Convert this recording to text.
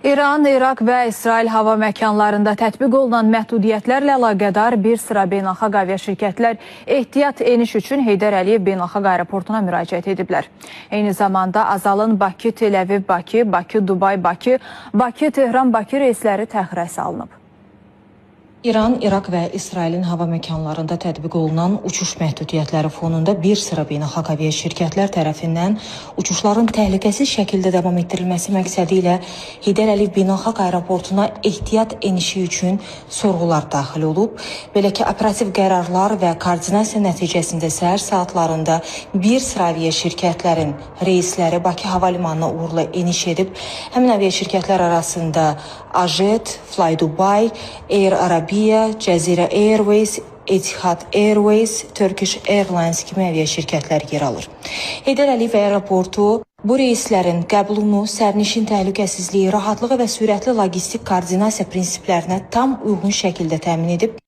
İran, İraq və İsrail hava məkanlarında tətbiq olunan məhdudiyyətlərlə əlaqədar bir sıra beynəlxalq aviaşirkətlər ehtiyat eniş üçün Heydər Əliyev Beynəlxalq Aeroportuna müraciət ediblər. Eyni zamanda Azalın Bakı, Tel-Əviv, Bakı, Bakı, Dubay, Bakı, Bakı, Tehran, Bakı reysləri təxirə salınıb. İran, İraq və İsrailin hava məkanlarında tətbiq olunan uçuş məhdudiyyətləri fonunda bir sıra beynəlxalq aviaşirkətlər tərəfindən uçuşların təhlükəsiz şəkildə davam etdirilməsi məqsədi ilə Heydər Əliyev Beynəlxalq Aeroportuna ehtiyat enişi üçün sorğular daxil olub. Belə ki, operativ qərarlar və koordinasiya nəticəsində səhər saatlarında bir sıra aviaşirkətlərin reysləri Bakı hava limanına uğurla eniş edib. Həmin aviaşirkətlər arasında Ajet, Fly Dubai, Air Arabia, Cəzirə Airways, Etihad Airways, Turkish Airlines kimi aviaşirkətlər yer alır. Heydər Əliyev aeroportu bu reyslərin qəbulunu sərnişin təhlükəsizliyi, rahatlığı və sürətli logistik koordinasiya prinsiplərinə tam uyğun şəkildə təmin edib.